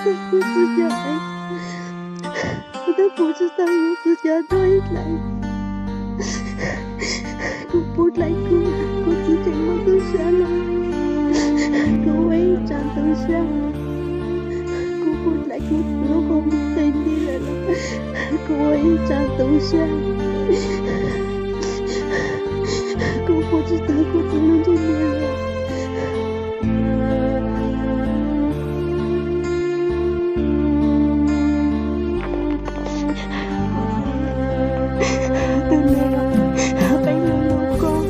Kuv txwv cov, kuv twb pum tsis tau kuv txwv cov dua ib dlaim. Kuv pum dlaim kuv, kuv txwv tseem muaj tub sab los, kuv ua ib tsam tu siab. Kuv pum dlaim kuv txwv lub qhov muag qis nti lawm los, kuv ua ib tsam tu siab. Kuv pum tsis tau kuv txwv lub ntsej muag li. Tus niam, peb hlub hlub koj,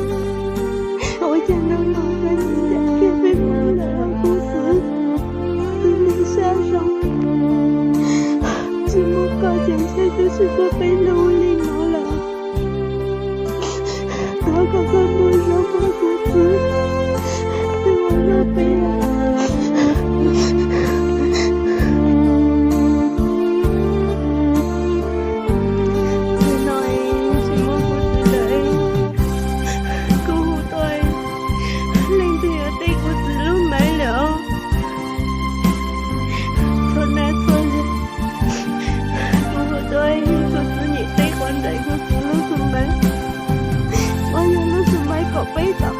ua cas hnub no koj cia li khiav peb mus lawm kuv txwv. Tus niam sab zoo, tsis muaj koj ces ntshe twb tsis muaj peb hnub li no lawm. Thov kom koj muaj zog koj kuv txwv, twb ua rau peb. Nim no tsis muaj kuv txwv lawm, kuv hu tuaj, leej twg yuav teb kuv txwv lub maiv lawm os. Txhua nab txhua li, kuv hu tuaj, kuv txwv nyem teb qhov nraim kuv txwv lub xu maiv. Ua yog lub xu maiv kom peb tom